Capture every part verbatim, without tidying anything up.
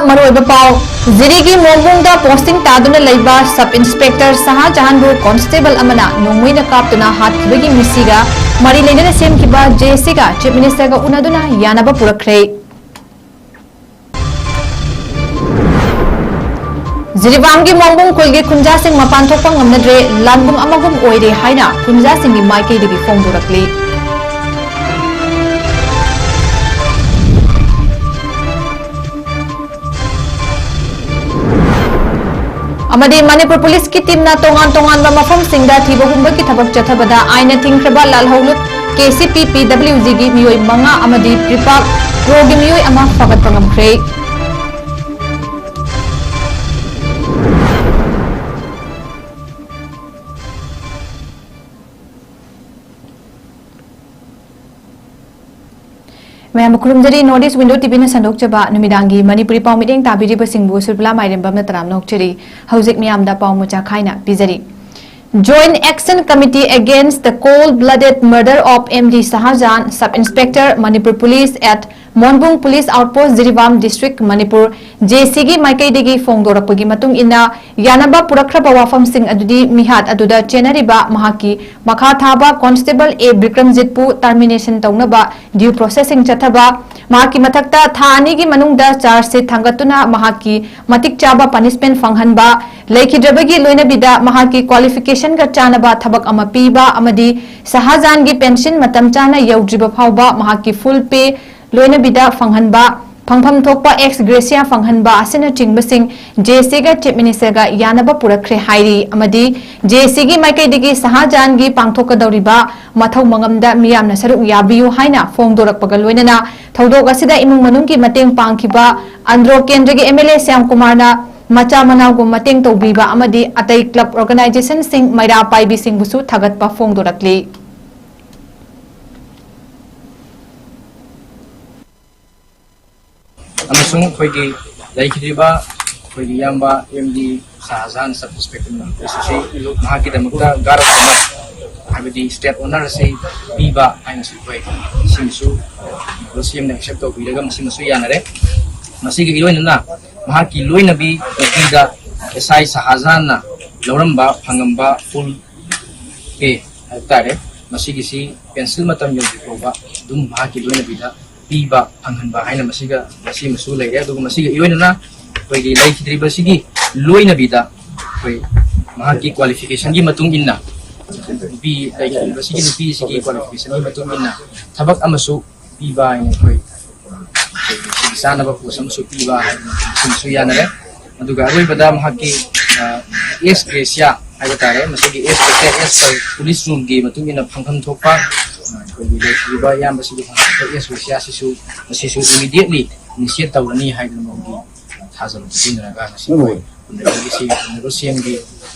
ꯃꯔꯨꯑꯣꯏꯕ ꯄꯥꯎ꯫ ꯖꯤꯔꯤꯒꯤ ꯃꯣꯡꯕꯨꯡꯗ ꯄꯣꯁꯇꯤꯡ ꯇꯥꯗꯨꯅ ꯂꯩꯕ ꯁꯕ ꯏꯟꯁꯄꯦꯛꯇꯔ ꯁꯍꯥ ꯖꯍꯥꯟꯕꯨ ꯀꯣꯟꯁꯇꯦꯕꯜ ꯑꯃꯅ ꯅꯣꯡꯃꯩꯅ ꯀꯥꯞꯇꯨꯅ ꯍꯥꯠꯈꯤꯕꯒꯤ ꯃꯤꯁꯤꯒ ꯃꯔꯤ ꯂꯩꯅꯅ ꯁꯦꯝꯈꯤꯕ ꯖꯦ ꯑꯦꯁ ꯁꯤꯒ ꯆꯤꯐ ꯃꯤꯅꯤꯁꯇꯔꯒ ꯎꯅꯗꯨꯅ ꯌꯥꯅꯕ ꯄꯨꯔꯛꯈ꯭ꯔꯦ꯫ ꯖꯤꯔꯤꯕꯥꯝꯒꯤ ꯃꯣꯡꯕꯨꯡ ꯈꯨꯜꯒꯤ ꯈꯨꯟꯖꯥꯁꯤꯡ ꯃꯄꯥꯟ ꯊꯣꯛꯄ ꯉꯝꯅꯗ꯭ꯔꯦ, ꯂꯥꯟꯕꯨꯡ ꯑꯃꯒꯨꯝ ꯑꯣꯏꯔꯦ ꯍꯥꯏꯅ ꯈꯨꯟꯖꯥꯁꯤꯡꯒꯤ ꯃꯥꯏꯀꯩꯗꯒꯤ ꯐꯣꯡꯗꯣꯔꯛꯂꯤ꯫ ꯑꯃꯗꯤ ꯃꯅꯤꯄꯨꯔ ꯄꯨꯂꯤꯁꯀꯤ ꯇꯤꯝꯅ ꯇꯣꯉꯥꯟ ꯇꯣꯉꯥꯟꯕ ꯃꯐꯝꯁꯤꯡꯗ ꯊꯤꯕ ꯍꯨꯝꯕꯒꯤ ꯊꯕꯛ ꯆꯠꯊꯕꯗ ꯑꯥꯏꯟꯅ ꯊꯤꯡꯈ꯭ꯔꯕ ꯂꯥꯜꯍꯧꯂꯨꯞ ꯀꯦ ꯁꯤ ꯄꯤ ꯄꯤ ꯗꯕ꯭ꯂꯤꯎ ꯖꯤꯒꯤ ꯃꯤꯑꯣꯏ ꯃꯉꯥ ꯑꯃꯗꯤ ꯄ꯭ꯔꯤꯄꯥꯛ ꯄ꯭ꯔꯣꯒꯤ ꯃꯤꯑꯣꯏ ꯑꯃ ꯐꯒꯠꯄ ꯉꯝꯈ꯭ꯔꯦ꯫ ꯃꯌꯥꯝꯕꯨ ꯈꯨꯔꯨꯝꯖꯔꯤ꯫ North East Window ꯇꯤ ꯚꯤꯅ ꯁꯟꯗꯣꯛꯆꯕ ꯅꯨꯃꯤꯗꯥꯡꯒꯤ ꯃꯅꯤꯄꯨꯔꯤ ꯄꯥꯎ ꯃꯤꯠꯌꯦꯡ ꯇꯥꯕꯤꯔꯤꯕꯁꯤꯡꯕꯨ ꯁꯨꯔꯕꯂꯥ ꯃꯥꯏꯔꯦꯝꯕꯝꯅ ꯇꯔꯥꯝꯅ ꯑꯣꯛꯆꯔꯤ꯫ ꯍꯧꯖꯤꯛ ꯃꯤꯌꯥꯝꯗ ꯄꯥꯎ ꯃꯆꯥ ꯈꯥꯏꯅ ꯄꯤꯖꯔꯤ꯫ Joint Action Committee Against the Cold Blooded Murder of M D Shahjahan, Sub Inspector, Manipur Police at Monbung Police Outpost, Jiribam District, Manipur, J ꯑꯦꯁ ꯁꯤꯒꯤ ꯃꯥꯏꯀꯩꯗꯒꯤ ꯐꯣꯡꯗꯣꯔꯛꯄꯒꯤ ꯃꯇꯨꯡ ꯏꯟꯅ, ꯌꯥꯅꯕ ꯄꯨꯔꯛꯈ꯭ꯔꯕ ꯋꯥꯐꯝꯁꯤꯡ ꯑꯗꯨꯗꯤ ꯃꯤꯍꯥꯠ ꯑꯗꯨꯗ ꯆꯦꯟꯅꯔꯤꯕ ꯃꯍꯥꯛꯀꯤ ꯃꯈꯥ ꯊꯥꯕ ꯀꯣꯟꯁꯇꯦꯕꯜ ꯑꯦ ꯕꯤꯀ꯭ꯔꯝꯖꯤꯠꯄꯨ ꯇꯔꯃꯤꯅꯦꯁꯟ ꯇꯧꯅꯕ ꯗ꯭ꯌꯨ ꯄ꯭ꯔꯣꯁꯦꯁꯤꯡ ꯆꯠꯊꯕ, ꯃꯍꯥꯛꯀꯤ ꯃꯊꯛꯇ ꯊꯥ ꯑꯅꯤꯒꯤ ꯃꯅꯨꯡꯗ ꯆꯥꯔꯖ ꯁꯤꯠ ꯊꯥꯡꯒꯠꯇꯨꯅ ꯃꯍꯥꯛꯀꯤ ꯃꯇꯤꯛ ꯆꯥꯕ ꯄꯅꯤꯁꯃꯦꯟ ꯐꯪꯍꯟꯕ, ꯂꯩꯈꯤꯗ꯭ꯔꯕꯒꯤ ꯂꯣꯏꯅꯕꯤꯗ ꯃꯍꯥꯛꯀꯤ ꯀ꯭ꯋꯥꯂꯤꯐꯤꯀꯦꯁꯟꯒ ꯆꯥꯟꯅꯕ ꯊꯕꯛ ꯑꯃ ꯄꯤꯕ ꯑꯃꯗꯤ ꯁꯍꯥꯖꯥꯟꯒꯤ ꯄꯦꯟꯁꯤꯟ ꯃꯇꯝ ꯆꯥꯅ ꯌꯧꯗ꯭ꯔꯤꯕ ꯐꯥꯎꯕ ꯃꯍꯥꯛꯀꯤ ꯐꯨꯜ ꯄꯦ ꯂꯣꯏꯅꯕꯤꯗ ꯐꯪꯍꯟꯕ, ꯐꯪꯐꯝ ꯊꯣꯛꯄ ꯑꯦꯛꯁ ꯒ꯭ꯔꯦꯁꯤꯌꯥ ꯐꯪꯍꯟꯕ ꯑꯁꯤꯅꯆꯤꯡꯕꯁꯤꯡ ꯖꯦ ꯑꯦꯁ ꯁꯤꯒ ꯆꯤꯐ ꯃꯤꯅꯤꯁꯇꯔꯒ ꯌꯥꯅꯕ ꯄꯨꯔꯛꯈ꯭ꯔꯦ ꯍꯥꯏꯔꯤ꯫ ꯑꯃꯗꯤ ꯖꯦ ꯑꯦꯁ ꯁꯤꯒꯤ ꯃꯥꯏꯀꯩꯗꯒꯤ ꯁꯍꯥꯖꯥꯟꯒꯤ ꯄꯥꯡꯊꯣꯛꯀꯗꯧꯔꯤꯕ ꯃꯊꯧ ꯃꯉꯝꯗ ꯃꯤꯌꯥꯝꯅ ꯁꯔꯨꯛ ꯌꯥꯕꯤꯌꯨ ꯍꯥꯏꯅ ꯐꯣꯡꯗꯣꯔꯛꯄꯒ ꯂꯣꯏꯅꯅ ꯊꯧꯗꯣꯛ ꯑꯁꯤꯗ ꯏꯃꯨꯡ ꯃꯅꯨꯡꯒꯤ ꯃꯇꯦꯡ ꯄꯥꯡꯈꯤꯕ ꯑꯟꯗ꯭ꯔꯣ ꯀꯦꯟꯗ꯭ꯔꯒꯤ ꯑꯦꯝ ꯑꯦꯜ ꯑꯦ ꯁ꯭ꯌꯥꯝ ꯀꯨꯃꯥꯔꯅ ꯃꯆꯥ ꯃꯅꯥꯎꯒꯨꯝ ꯃꯇꯦꯡ ꯇꯧꯕꯤꯕ ꯑꯃꯗꯤ ꯑꯇꯩ ꯀ꯭ꯂꯕ ꯑꯣꯔꯒꯅꯥꯏꯖꯦꯁꯟꯁꯤꯡ, ꯃꯩꯔꯥ ꯄꯥꯏꯕꯤꯁꯤꯡꯕꯨꯁꯨ ꯊꯥꯒꯠꯄ ꯐꯣꯡꯗꯣꯔꯛꯂꯤ꯫ ꯑꯃꯁꯨꯡ ꯑꯩꯈꯣꯏꯒꯤ ꯂꯩꯈꯤꯗ꯭ꯔꯤꯕ ꯑꯩꯈꯣꯏꯒꯤ ꯏꯌꯥꯝꯕ M D Shahjahan sub inspector Manipur ꯑꯁꯤ ꯃꯍꯥꯛꯀꯤꯗꯃꯛꯇ ꯒꯥꯔꯗ ꯑꯣꯐ ꯑꯣꯅꯔ, ꯍꯥꯏꯕꯗꯤ ꯁ꯭ꯇꯦꯠ ꯑꯣꯅꯔ ꯑꯁꯤ ꯄꯤꯕ ꯍꯥꯏꯅꯁꯨ ꯑꯩꯈꯣꯏ ꯁꯤꯃꯁꯨ ꯁꯤ ꯑꯦꯝꯅ ꯑꯦꯛꯁꯦꯞ ꯇꯧꯕꯤꯔꯒ ꯃꯁꯤꯃꯁꯨ ꯌꯥꯅꯔꯦ꯫ ꯃꯁꯤꯒ ꯏꯔꯣꯏꯅꯅ ꯃꯍꯥꯛꯀꯤ ꯂꯣꯏꯅꯕꯤ ꯅꯨꯄꯤꯗ ꯑꯦꯁ ꯑꯥꯏ ꯁꯍꯥꯖꯍꯥꯟꯅ ꯂꯧꯔꯝꯕ ꯐꯪꯉꯝꯕ ꯐꯨꯜ ꯄꯦ ꯍꯥꯏꯕ ꯇꯥꯔꯦ, ꯃꯁꯤꯒꯤꯁꯤ ꯄꯦꯟꯁꯤꯜ ꯃꯇꯝ ꯌꯧꯗ꯭ꯔꯤ ꯐꯥꯎꯕ ꯑꯗꯨꯝ ꯃꯍꯥꯛꯀꯤ ꯂꯣꯏꯅꯕꯤꯗ ꯄꯤꯕ ꯐꯪꯍꯟꯕ ꯍꯥꯏꯅ ꯃꯁꯤꯒ, ꯃꯁꯤ ꯑꯃꯁꯨ ꯂꯩꯔꯦ꯫ ꯑꯗꯨꯒ ꯃꯁꯤꯒ ꯏꯔꯣꯏꯅꯅ ꯑꯩꯈꯣꯏꯒꯤ ꯂꯩꯈꯤꯗ꯭ꯔꯤꯕꯁꯤꯒꯤ ꯂꯣꯏꯅꯕꯤꯗ ꯑꯩꯈꯣꯏ ꯃꯍꯥꯛꯀꯤ ꯀ꯭ꯋꯥꯂꯤꯐꯤꯀꯦꯁꯟꯒꯤ ꯃꯇꯨꯡ ꯏꯟꯅ, ꯅꯨꯄꯤ ꯂꯩꯈꯤꯗ꯭ꯔꯤꯕꯁꯤꯒꯤ ꯅꯨꯄꯤꯁꯤꯒꯤ ꯀ꯭ꯋꯥꯂꯤꯐꯤꯀꯦꯁꯟꯒꯤ ꯃꯇꯨꯡ ꯏꯟꯅ ꯊꯕꯛ ꯑꯃꯁꯨ ꯄꯤꯕ ꯍꯥꯏꯅ ꯑꯩꯈꯣꯏ ꯁꯤꯒꯤ ꯆꯥꯅꯕ ꯄꯣꯁ ꯑꯃꯁꯨ ꯄꯤꯕ ꯍꯥꯏꯅ ꯁꯤꯃꯁꯨ ꯌꯥꯅꯔꯦ꯫ ꯑꯗꯨꯒ ꯑꯔꯣꯏꯕꯗ ꯃꯍꯥꯛꯀꯤ ꯑꯦꯁ ꯒ꯭ꯔꯦꯁꯤꯌꯥ ꯍꯥꯏꯕ ꯇꯥꯔꯦ, ꯃꯁꯤꯒꯤ ꯑꯦꯁ ꯒ꯭ꯔꯦꯁꯤꯌꯥ ꯑꯦꯁ ꯄꯔ ꯄꯨꯂꯤꯁ ꯔꯨꯜꯒꯤ ꯃꯇꯨꯡ ꯏꯟꯅ ꯐꯪꯐꯝ ꯊꯣꯛꯄ ꯑꯩꯈꯣꯏꯒꯤ ꯂꯩꯈꯤꯕ ꯏꯌꯥꯝꯕꯁꯤꯒꯤ ꯐꯪꯐꯝ ꯊꯣꯛꯄ ꯑꯦꯁ ꯒ꯭ꯔꯦꯁꯤꯌꯥꯁꯤꯁꯨ ꯃꯁꯤꯁꯨ ꯏꯃꯤꯗꯤꯌꯦꯠꯂꯤ ꯏꯅꯤꯁꯤꯌꯦꯠ ꯇꯧꯔꯅꯤ ꯍꯥꯏꯗꯅ ꯃꯈꯣꯏꯒꯤ ꯊꯥꯖꯕ ꯄꯤꯅꯔꯒ ꯉꯁꯤ ꯑꯩꯈꯣꯏ ꯎꯅꯕꯒꯤꯁꯤ ꯎꯅꯕ ꯁꯦꯝꯒꯤ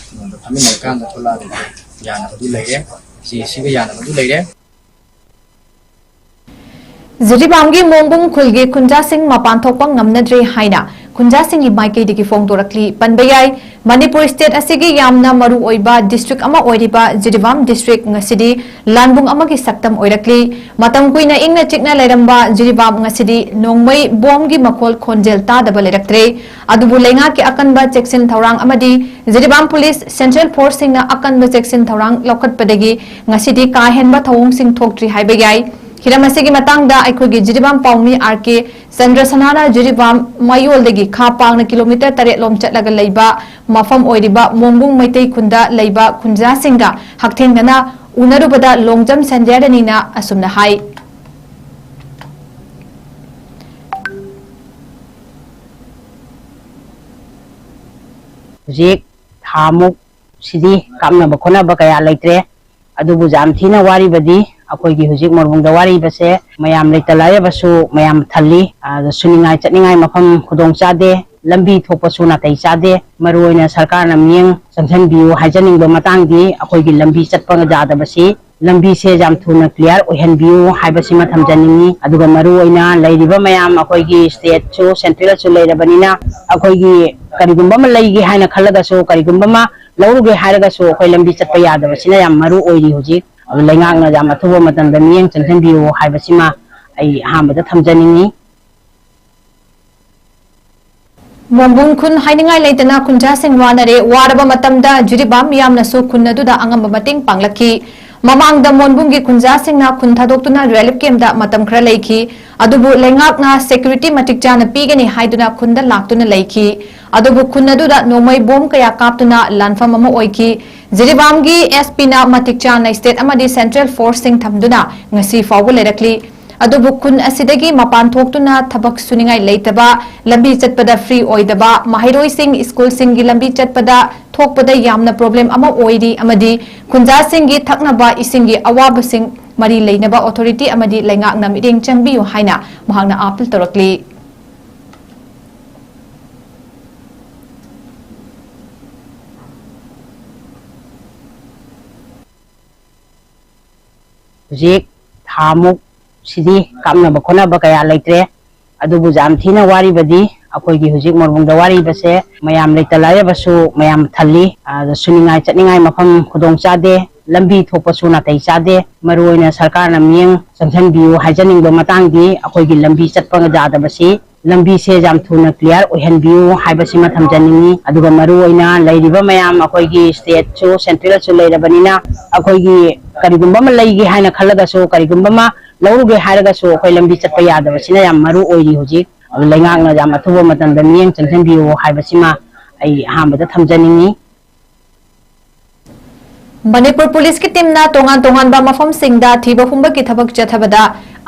ꯐꯝꯃꯤꯟꯅꯔꯀꯥꯟꯗ ꯊꯣꯛꯂꯛꯑꯒ ꯌꯥꯅꯕꯗꯨ ꯂꯩꯔꯦ꯫ ꯁꯤ ꯁꯤꯒ ꯌꯥꯅꯕꯗꯨ ꯂꯩꯔꯦ꯫ ꯖꯤꯔꯤꯕꯥꯝꯒꯤ ꯃꯣꯡꯕꯨꯡ ꯈꯨꯜꯒꯤ ꯈꯨꯟꯖꯥꯁꯤꯡ ꯃꯄꯥꯟ ꯊꯣꯛꯄ ꯉꯝꯅꯗ꯭ꯔꯦ ꯍꯥꯏꯅ ꯈꯨꯟꯖꯥꯁꯤꯡꯒꯤ ꯃꯥꯏꯀꯩꯗꯒꯤ ꯐꯣꯡꯗꯣꯔꯛꯂꯤ꯫ ꯄꯟꯕ ꯌꯥꯏ, ꯃꯅꯤꯄꯨꯔ ꯁ꯭ꯇꯦꯠ ꯑꯁꯤꯒꯤ ꯌꯥꯝꯅ ꯃꯔꯨ ꯑꯣꯏꯕ ꯗꯤꯁꯇ꯭ꯔꯤꯛ ꯑꯃ ꯑꯣꯏꯔꯤꯕ ꯖꯤꯔꯤꯕꯥꯝ ꯗꯤꯁꯇ꯭ꯔꯤꯛ ꯉꯁꯤꯗꯤ ꯂꯥꯟꯕꯨꯡ ꯑꯃꯒꯤ ꯁꯛꯇꯝ ꯑꯣꯏꯔꯛꯂꯤ꯫ ꯃꯇꯝ ꯀꯨꯏꯅ ꯏꯪꯅ ꯆꯤꯛꯅ ꯂꯩꯔꯝꯕ ꯖꯤꯔꯤꯕꯥꯝ ꯉꯁꯤꯗꯤ ꯅꯣꯡꯃꯩ ꯕꯣꯝꯒꯤ ꯃꯈꯣꯜ ꯈꯣꯟꯖꯦꯜ ꯇꯥꯗꯕ ꯂꯩꯔꯛꯇ꯭ꯔꯦ꯫ ꯑꯗꯨꯕꯨ ꯂꯩꯉꯥꯛꯀꯤ ꯑꯀꯟꯕ ꯆꯦꯛꯁꯤꯟ ꯊꯧꯔꯥꯡ ꯑꯃꯗꯤ ꯖꯤꯔꯤꯕꯥꯝ ꯄꯨꯂꯤꯁ ꯁꯦꯟꯇ꯭ꯔꯦꯜ ꯐꯣꯔꯁꯁꯤꯡꯅ ꯑꯀꯟꯕ ꯆꯦꯛꯁꯤꯟ ꯊꯧꯔꯥꯡ ꯂꯧꯈꯠꯄꯗꯒꯤ ꯉꯁꯤꯗꯤ ꯀꯥ ꯍꯦꯟꯕ ꯊꯧꯑꯣꯡꯁꯤꯡ ꯊꯣꯛꯇ꯭ꯔꯤ ꯍꯥꯏꯕ ꯌꯥꯏ꯫ ꯍꯤꯔꯝ ꯑꯁꯤꯒꯤ ꯃꯇꯥꯡꯗ ꯑꯩꯈꯣꯏꯒꯤ ꯖꯤꯔꯤꯕꯥꯝ ꯄꯥꯎꯃꯤ ꯑꯥꯔ ꯀꯦ ꯆꯟꯗ꯭ꯔꯁꯅꯥꯅ ꯖꯤꯔꯤꯕꯥꯝ ꯃꯌꯣꯜꯗꯒꯤ ꯈꯥ ꯄꯥꯡꯅ ꯀꯤꯂꯣꯃꯤꯇꯔ ꯇꯔꯦꯠ ꯂꯣꯝ ꯆꯠꯂꯒ ꯂꯩꯕ ꯃꯐꯝ ꯑꯣꯏꯔꯤꯕ ꯃꯣꯡꯕꯨꯡ ꯃꯩꯇꯩ ꯈꯨꯟꯗ ꯂꯩꯕ ꯈꯨꯟꯖꯥꯁꯤꯡꯒ ꯍꯛꯊꯦꯡꯅꯅ ꯎꯅꯔꯨꯕꯗ ꯂꯣꯡꯖꯝ ꯁꯟꯗ꯭ꯌꯥꯔꯥꯅꯤꯅ ꯑꯁꯨꯝꯅ ꯍꯥꯏ꯫ ꯍꯧꯖꯤꯛ ꯊꯥꯃꯨꯛ ꯁꯤꯗꯤ ꯀꯥꯞꯅꯕ ꯈꯣꯠꯅꯕ ꯀꯌꯥ ꯂꯩꯇ꯭ꯔꯦ꯫ ꯑꯗꯨꯕꯨ ꯌꯥꯝ ꯊꯤꯅ ꯋꯥꯔꯤꯕꯗꯤ ꯑꯩꯈꯣꯏꯒꯤ ꯍꯧꯖꯤꯛ ꯃꯣꯡꯕꯨꯡꯗ ꯋꯥꯔꯤꯕꯁꯦ ꯃꯌꯥꯝ ꯂꯩꯇ ꯂꯥꯏꯔꯕꯁꯨ ꯃꯌꯥꯝ ꯊꯜꯂꯤ꯫ ꯑꯗ ꯁꯨꯅꯤꯡꯉꯥꯏ ꯆꯠꯅꯤꯡꯉꯥꯏ ꯃꯐꯝ ꯈꯨꯗꯣꯡ ꯆꯥꯗꯦ, ꯂꯝꯕꯤ ꯊꯣꯛꯄꯁꯨ ꯅꯥꯇꯩ ꯆꯥꯗꯦ꯫ ꯃꯔꯨꯑꯣꯏꯅ ꯁꯔꯀꯥꯔꯅ ꯃꯤꯠꯌꯦꯡ ꯆꯪꯁꯤꯟꯕꯤꯌꯨ ꯍꯥꯏꯖꯅꯤꯡꯕ ꯃꯇꯥꯡꯗꯤ ꯑꯩꯈꯣꯏꯒꯤ ꯂꯝꯕꯤ ꯆꯠꯄ ꯌꯥꯗꯕꯁꯤ ꯂꯝꯕꯤꯁꯦ ꯌꯥꯝ ꯊꯨꯅ ꯀ꯭ꯂꯤꯌꯥꯔ ꯑꯣꯏꯍꯟꯕꯤꯌꯨ ꯍꯥꯏꯕꯁꯤꯃ ꯊꯝꯖꯅꯤꯡꯉꯤ꯫ ꯑꯗꯨꯒ ꯃꯔꯨꯑꯣꯏꯅ ꯂꯩꯔꯤꯕ ꯃꯌꯥꯝ ꯑꯩꯈꯣꯏꯒꯤ ꯁ꯭ꯇꯦꯠꯁꯨ ꯁꯦꯟꯇ꯭ꯔꯦꯜꯁꯨ ꯂꯩꯔꯕꯅꯤꯅ ꯑꯩꯈꯣꯏꯒꯤ ꯀꯔꯤꯒꯨꯝꯕ ꯑꯃ ꯂꯩꯒꯦ ꯍꯥꯏꯅ ꯈꯜꯂꯒꯁꯨ, ꯀꯔꯤꯒꯨꯝꯕ ꯑꯃ ꯂꯧꯔꯨꯒꯦ ꯍꯥꯏꯔꯒꯁꯨ ꯑꯩꯈꯣꯏ ꯂꯝꯕꯤ ꯆꯠꯄ ꯌꯥꯗꯕꯁꯤꯅ ꯌꯥꯝ ꯃꯔꯨ ꯑꯣꯏꯔꯤ꯫ ꯍꯧꯖꯤꯛ ꯑꯗꯨ ꯂꯩꯉꯥꯛꯅ ꯌꯥꯝ ꯑꯊꯨꯕ ꯃꯇꯝꯗ ꯃꯤꯠꯌꯦꯡ ꯆꯪꯁꯤꯟꯕꯤꯌꯨ ꯍꯥꯏꯕꯁꯤꯃ ꯑꯩ ꯑꯍꯥꯟꯕꯗ ꯊꯝꯖꯅꯤꯡꯉꯤ꯫ ꯃꯣꯡꯕꯨꯡ ꯈꯨꯟ ꯍꯥꯏꯅꯤꯡꯉꯥꯏ ꯂꯩꯇꯅ ꯈꯨꯟꯖꯥꯁꯤꯡ ꯋꯥꯅꯔꯦ꯫ ꯋꯥꯔꯕ ꯃꯇꯝꯗ ꯖꯤꯔꯤꯕꯥꯝ ꯃꯤꯌꯥꯝꯅꯁꯨ ꯈꯨꯟ ꯑꯗꯨꯗ ꯑꯉꯝꯕ ꯃꯇꯦꯡ ꯄꯥꯡꯂꯛꯈꯤ꯫ ꯃꯃꯥꯡꯗ ꯃꯣꯟꯕꯨꯡꯒꯤ ꯈꯨꯟꯖꯥꯁꯤꯡꯅ ꯈꯨꯟ ꯊꯥꯗꯣꯛꯇꯨꯅ ꯔꯤꯂꯤꯐ ꯀꯦꯝꯗ ꯃꯇꯝ ꯈꯔ ꯂꯩꯈꯤ꯫ ꯑꯗꯨꯕꯨ ꯂꯩꯉꯥꯛꯅ ꯁꯦꯀ꯭ꯌꯨꯔꯤꯇꯤ ꯃꯇꯤꯛ ꯆꯥꯅ ꯄꯤꯒꯅꯤ ꯍꯥꯏꯗꯨꯅ ꯈꯨꯟꯗ ꯂꯥꯛꯇꯨꯅ ꯂꯩꯈꯤ꯫ ꯑꯗꯨꯕꯨ ꯈꯨꯟ ꯑꯗꯨꯗ ꯅꯣꯡꯃꯩ ꯕꯣꯝ ꯀꯌꯥ ꯀꯥꯞꯇꯨꯅ ꯂꯥꯟꯐꯝ ꯑꯃ ꯑꯣꯏꯈꯤ꯫ ꯖꯤꯔꯤꯕꯥꯝꯒꯤ ꯑꯦꯁ ꯄꯤꯅ ꯃꯇꯤꯛ ꯆꯥꯅ ꯁ꯭ꯇꯦꯠ ꯑꯃꯗꯤ ꯁꯦꯟꯇ꯭ꯔꯦꯜ ꯐꯣꯔꯁꯁꯤꯡ ꯊꯝꯗꯨꯅ ꯉꯁꯤ ꯐꯥꯎꯕ ꯂꯩꯔꯛꯂꯤ꯫ ꯑꯗꯨꯕꯨ ꯈꯨꯟ ꯑꯁꯤꯗꯒꯤ ꯃꯄꯥꯟ ꯊꯣꯛꯇꯨꯅ ꯊꯕꯛ ꯁꯨꯅꯤꯡꯉꯥꯏ ꯂꯩꯇꯕ, ꯂꯝꯕꯤ ꯆꯠꯄꯗ ꯐ꯭ꯔꯤ ꯑꯣꯏꯗꯕ, ꯃꯍꯩꯔꯣꯏꯁꯤꯡ ꯁ꯭ꯀꯨꯜꯁꯤꯡꯒꯤ ꯂꯝꯕꯤ ꯆꯠꯄꯗ ꯊꯣꯛꯄꯗ ꯌꯥꯝꯅ ꯄ꯭ꯔꯣꯕ꯭ꯂꯦꯝ ꯑꯃ ꯑꯣꯏꯔꯤ ꯑꯃꯗꯤ ꯈꯨꯟꯖꯥꯁꯤꯡꯒꯤ ꯊꯛꯅꯕ ꯏꯁꯤꯡꯒꯤ ꯑꯋꯥꯕꯁꯤꯡ ꯃꯔꯤ ꯂꯩꯅꯕ ꯑꯣꯊꯣꯔꯤꯇꯤ ꯑꯃꯗꯤ ꯂꯩꯉꯥꯛꯅ ꯃꯤꯠꯌꯦꯡ ꯆꯪꯕꯤꯌꯨ ꯍꯥꯏꯅ ꯃꯍꯥꯛꯅ ꯑꯥꯄꯤꯜ ꯇꯧꯔꯛꯂꯤ꯫ ꯍꯧꯖꯤꯛ ꯊꯥꯃꯨꯛ ꯁꯤꯗꯤ ꯀꯥꯞꯅꯕ ꯈꯣꯠꯅꯕ ꯀꯌꯥ ꯂꯩꯇ꯭ꯔꯦ꯫ ꯑꯗꯨꯕꯨ ꯌꯥꯝ ꯊꯤꯅ ꯋꯥꯔꯤꯕꯗꯤ ꯑꯩꯈꯣꯏꯒꯤ ꯍꯧꯖꯤꯛ ꯃꯣꯔꯕꯨꯡꯗ ꯋꯥꯔꯤꯕꯁꯦ ꯃꯌꯥꯝ ꯂꯩꯇ ꯂꯥꯏꯔꯕꯁꯨ ꯃꯌꯥꯝ ꯊꯜꯂꯤ꯫ ꯑꯗ ꯁꯨꯅꯤꯡꯉꯥꯏ ꯆꯠꯅꯤꯡꯉꯥꯏ ꯃꯐꯝ ꯈꯨꯗꯣꯡ ꯆꯥꯗꯦ, ꯂꯝꯕꯤ ꯊꯣꯛꯄꯁꯨ ꯅꯥꯇꯩ ꯆꯥꯗꯦ꯫ ꯃꯔꯨꯑꯣꯏꯅ ꯁꯔꯀꯥꯔꯅ ꯃꯤꯠꯌꯦꯡ ꯆꯪꯁꯤꯟꯕꯤꯌꯨ ꯍꯥꯏꯖꯅꯤꯡꯕ ꯃꯇꯥꯡꯗꯤ ꯑꯩꯈꯣꯏꯒꯤ ꯂꯝꯕꯤ ꯆꯠꯄ ꯌꯥꯗꯕꯁꯤ ꯂꯝꯕꯤꯁꯦ ꯌꯥꯝ ꯊꯨꯅ ꯀ꯭ꯂꯤꯌꯥꯔ ꯑꯣꯏꯍꯟꯕꯤꯌꯨ ꯍꯥꯏꯕꯁꯤꯃ ꯊꯝꯖꯅꯤꯡꯉꯤ꯫ ꯑꯗꯨꯒ ꯃꯔꯨꯑꯣꯏꯅ ꯂꯩꯔꯤꯕ ꯃꯌꯥꯝ ꯑꯩꯈꯣꯏꯒꯤ ꯁ꯭ꯇꯦꯠꯁꯨ ꯁꯦꯟꯇ꯭ꯔꯦꯜꯁꯨ ꯂꯩꯔꯕꯅꯤꯅ ꯑꯩꯈꯣꯏꯒꯤ ꯀꯔꯤꯒꯨꯝꯕ ꯑꯃ ꯂꯩꯒꯦ ꯍꯥꯏꯅ ꯈꯜꯂꯒꯁꯨ ꯀꯔꯤꯒꯨꯝꯕ ꯑꯃ ꯂꯧꯔꯨꯒꯦ ꯍꯥꯏꯔꯒꯁꯨ ꯑꯩꯈꯣꯏ ꯂꯝꯕꯤ ꯆꯠꯄ ꯌꯥꯗꯕꯁꯤꯅ ꯌꯥꯝ ꯃꯔꯨ ꯑꯣꯏꯔꯤ ꯍꯧꯖꯤꯛ꯫ ꯑꯗꯨ ꯂꯩꯉꯥꯛꯅ ꯌꯥꯝ ꯑꯊꯨꯕ ꯃꯇꯝꯗ ꯃꯤꯠꯌꯦꯡ ꯆꯪꯁꯤꯟꯕꯤꯌꯨ ꯍꯥꯏꯕꯁꯤꯃ ꯑꯩ ꯑꯍꯥꯟꯕꯗ ꯊꯝꯖꯅꯤꯡꯉꯤ꯫ ꯃꯅꯤꯄꯨꯔ ꯄꯨꯂꯤꯁꯀꯤ ꯇꯤꯝꯅ ꯇꯣꯉꯥꯟ ꯇꯣꯉꯥꯟꯕ ꯃꯐꯝꯁꯤꯡꯗ ꯊꯤꯕ ꯍꯨꯝꯕꯒꯤ ꯊꯕꯛ ꯆꯠꯊꯕꯗ